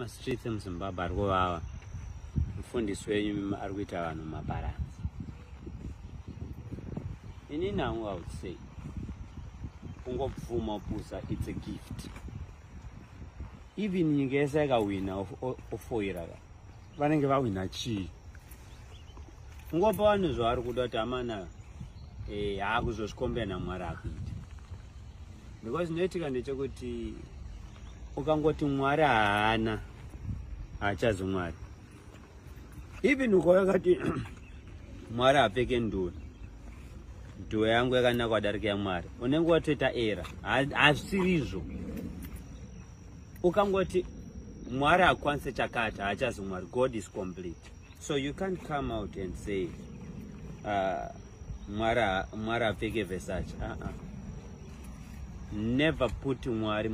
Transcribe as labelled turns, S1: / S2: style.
S1: Mastreets emuZimbabwe ari kuvava. Mufundisi wenyu ari kuita vanhu mabharanzi. Inini hangu, I would say kungobvuma kupusa, it's a gift. Even nyika yese yakahwina, ofoira ka, vanenge vahwina chii? Kungopa vanhu zvavari kuda kuti amana haakuzozvikombera naMwari akuita, because zvinoitika ndechekuti ukangoti Mwari haana, haachazi Mwari. Even ukauya kati Mwari hapfeke nduwe, nduwe yangu yakanaka kudarika yaMwari, unenge watoita error. Hazvisirizvo. Ukangoti Mwari hakwanise chakati, haachazi Mwari. God is complete, so you can't come out and say Mwari hapfeke Versace. Never put Mwari.